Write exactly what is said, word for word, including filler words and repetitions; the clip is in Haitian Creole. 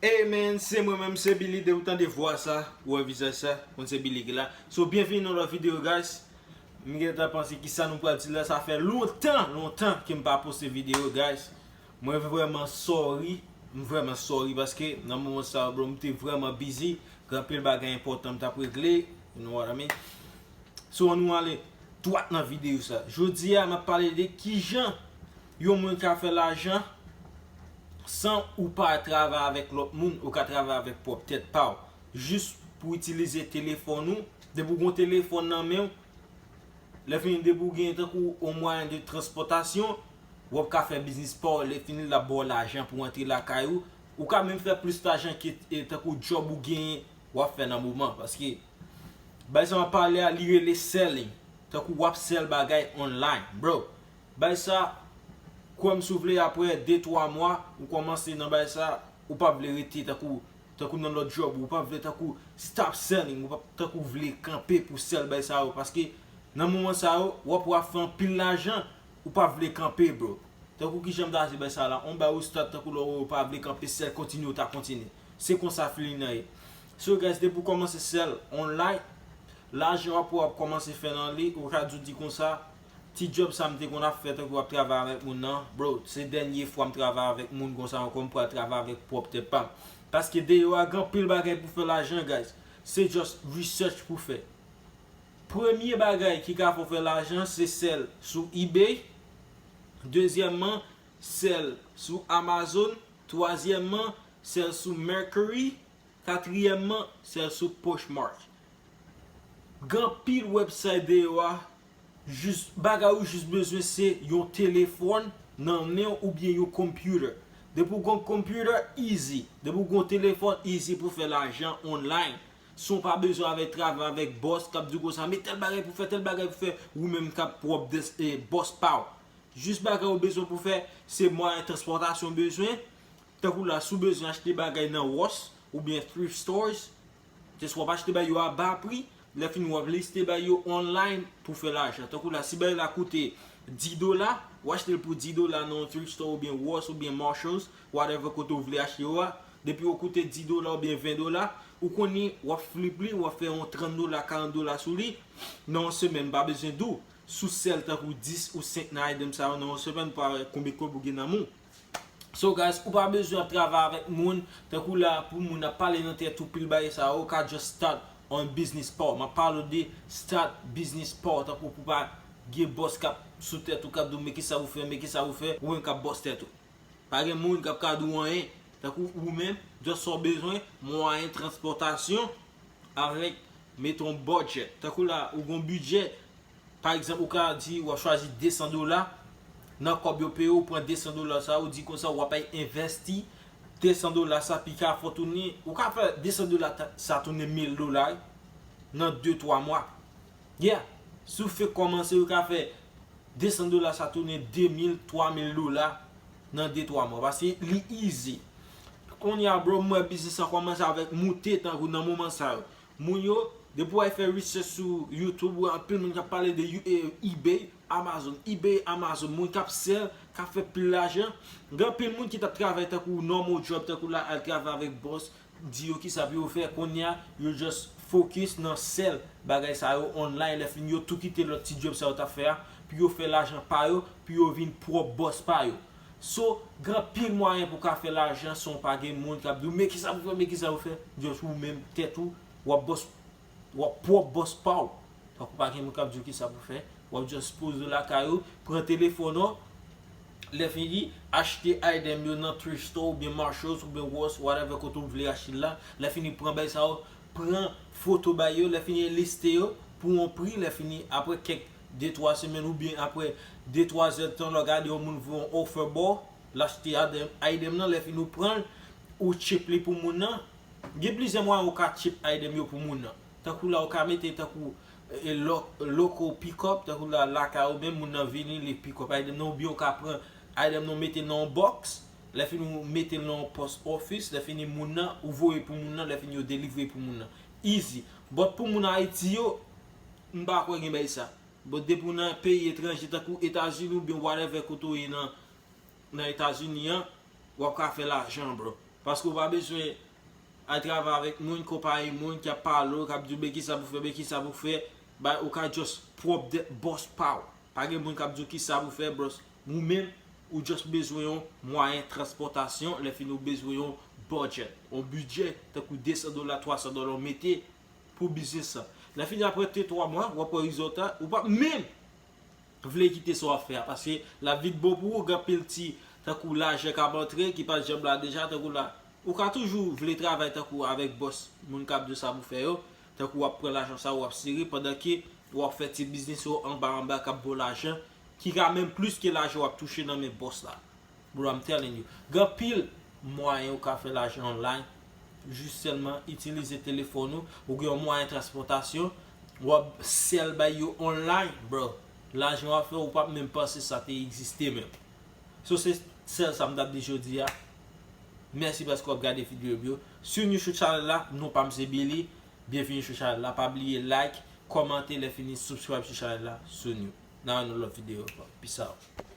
Hey man, se mwen menm, se Billy. De ou tande vwa sa, ou wè vizaj sa, konn se Billy ki la. So, byenvini nan lòt videyo, guys. M gentan panse ki sa nou pral di la, sa fè lontan, lontan ke m pa poste videyo, guys. Mwen vrèman sorry, m vrèman sorry paske nan moman sa, bro, m te vrèman busy. Gen anpil bagay enpòtan m t ap regle, you know what I mean? So, ann nou ale dwat nan videyo sa. Jodi a, m ap pale de kijan yon moun ka fè lajan san ou pa travay avèk lòt moun, ou ka travay avèk pwòp tèt pa w. Jis pou itilize telefòn ou. Depi w gen yon telefòn nan men w, lè fini depi w gen tankou yon mwayen de transpòtasyon, w ap ka fè biznis pa w, lè fini l ap ba w lajan pou w antre lakay ou. Ou ka menm fè plis lajan ke e, tankou djòb ou genyen w ap fè nan moman. Paske bay sa m ap pale a, li rele selling. Tankou w ap sell bagay online, bro. Bay sa, kwè m si w vle, apre de twa mwa, ou kòmanse nan bay sa, ou p ap vle rete tankou, tankou nan lòt djòb, ou p ap vle tankou stop selling, ou p ap tankou vle kanpe pou sell bay sa yo, paske nan moman sa yo, w ap, w ap fè anpil lajan, ou p ap vle kanpe, bro. Tankou kijan m ta di bay sa la, on bay ou start tankou lè w pa vle kanpe, sell, kontinye, ou ta kontinye. Se konsa feeling nan ye. So, guys, depi w kòmanse sell online, lajan w ap, w ap kòmanse fè nan li, ou ka di w di konsa, ti djòb sa m te konn ap fè tankou ap travay avèk moun nan, bro, se dènye fwa m travay avèk moun konsa ankò, m pral travay avèk pwòp tèt pa m. Paske deyò a gen anpil bagay pou fè lajan, guys. Se just research pou fè. Premye bagay ki ka fè w fè lajan, se sell sou eBay. Dezyèmman, sell sou Amazon. Twazyèmman, sell sou Mercari. Katriyèmman, sell sou Poshmark. Gen anpil website deyò a, jis, bagay ou jis bezwen se yon telefòn nan men w oubyen yon computer. Depi w gen yon computer, easy. Depi w gen yon telefòn, easy pou fè lajan online. San w pa bezwen avèk travay avèk bòs k ap di w konsa, men tèl bagay pou fè, tèl bagay pou fè, ou menm k ap pwòp des- e, bòs pa w. Jis bagay ou bezwen pou fè, se mwayen transpòtasyon w bezwen. Tankou la, si w bezwen achte bagay nan Ross oubyen thrift stores, se swa w ap achte bay yo a ba pri, lè fini w ap liste bay yo online pou fè lajan. Tankou la, si bagay la koute dis dola, w achte l pou dis dola nan yon thrift store oubyen Ross oubyen Marshalls, whatever kote w vle achte yo a. Depi yo koute dis dola oubyen ven dola, ou konnen w ap flip li, w ap fè yon trant dola, karant dola sou li nan yon semèn, pa bezwen di w. Si w sell tankou dis ou senk nan item sa yo nan yon semèn, pou w wè konbyen kòb ou gen nan men w. So guys, ou pa bezwen ap travay avèk moun, tankou la pou moun ap pale nan tèt ou pil bagay sa yo, ou ka just start on business pa w. M ap pale w de start business pa w, tankou pou pa gen bòs k ap sou tèt ou, k ap di w men kisa pou fè, men kisa pou fè, ou menm k ap bòs tèt ou. Pa gen moun k ap ka di w anyen, tankou ou menm, just sa w bezwen, mwayen transpòtasyon avèk, mete yon budget. Tankou la, ou gen yon bidjè, pa egzanp, ou ka di w ap chwazi de san dola, nan kòb yo peye w, ou pran de san dola sa, ou di konsa w ap al envèsti de san dola sa, pi ka fè w tounen, ou ka fè de san dola ta- sa tounen mil dola wi, nan de twa mwa. Yeah, si w fèk kòmanse, ou ka fè de san dola sa tounen de mil, twa mil dola nan de twa mwa. Paske li easy. Kounye a, bro, m wè biznis lan kòmanse avèk moute tankou nan moman sa yo. Moun yo, depi w al fè research sou YouTube, ou wè anpil moun k ap pale de you- eh, eBay, Amazon, eBay, Amazon, moun k ap sell, k ap fè pil lajan. Gen anpil moun ki t ap travay tankou normal job, tankou la, al travay avèk bòs, di yo kisa pou yo fè. Kounye a, yo just focus nan sell bagay sa yo online. Lè fini, yo tou kite lòt ti job sa yo t ap fè a, pou yo fè lajan pa yo, pou yo vin pwòp bòs pa yo. So, gen anpil mwayen pou w ka fè lajan san w pa gen moun k ap di w men kisa pou fè, men kisa pou fè. Just ou menm tèt ou, w ap bòs, w ap pwòp bòs pa w. Tankou pa gen moun k ap di w kisa pou fè. W ap just poze w lakay ou, pran telefòn ou, lè fini, achte item yo nan thrift store oubyen Marshalls oubyen Ross, whatever kote w vle achte l la. Lè fini, pran bagay sa yo, pran foto bagay yo, lè fini, liste yo pou yon pri, lè fini, apre kèk de twa semèn oubyen apre de twa zèdtan, lè w gade yon moun voye yon offer ba w, l achte item, item nan, lè fini, ou pran l, ou ship li pou moun nan. Gen plizyè mwayen ou ka ship item yo pou moun nan. Tankou la, ou ka mete tankou e, lo- local pick up, tankou la, lakay ou menm, moun nan vini, li pick up item nan, oubyen ou ka pran item nan, ou mete l nan yon box, lè fini ou mete l nan yon post office, lè fini moun nan, ou voye pou moun nan, lè fini yo delivre pou moun nan. Easy. But pou moun Ayiti yo, m pa kwè gen bagay sa. But depi w nan peyi etranje, tankou Etazini oubyen whatever kote w ye nan, nan Etazini an, w ap ka fè lajan, bro. Paske ou pa bezwen al travay avèk moun, konpayi moun k ap pale w, k ap di w, "Ben kisa pou fè, ben kisa pou fè." Bay, ou ka just pwòp dèt bòs pa w. Pa gen moun k ap di w kisa pou fè, bòs. Ou menm, ou just bezwen yon mwayen transpòtasyon, lè fini ou bezwen yon budget, yon bidjè, tankou de san dola, twa san dola ou mete pou biznis lan. Lè fini apre de twa mwa, w ap wè rezilta, ou p ap menm vle kite sa w ap fè a, paske l ap vin bon pou ou, gen anpil ti, tankou lajan k ap antre, ki pa t janm la deja, tankou la. Ou ka toujou vle travay tankou avèk bòs, moun k ap di w sa pou fè yo, tankou w ap pran lajan sa, w ap sere, pandan ke w ap fè ti biznis yo anba anba k ap ba w lajan, ki ka menm plis ke lajan w ap touche nan men bòs la. Bro, I'm telling you. Gen anpil mwayen ou ka fè lajan online. Jis sèlman itilize telefòn ou, ou gen yon mwayen transpòtasyon, w ap sèl bay yo online, bro. Lajan w ap fè, ou p ap menm panse sa te egziste menm. So, se sèl sa m t ap di jodi a. Mèsi paske w ap gade videyo m yo. Sou YouTube channel la, non pa m se Billy. Byenvini sou channel la. Pa bliye like, kòmante, lè fini subscribe sou channel la. Sou nou. Nan yon lòt videyo ankò. Peace out.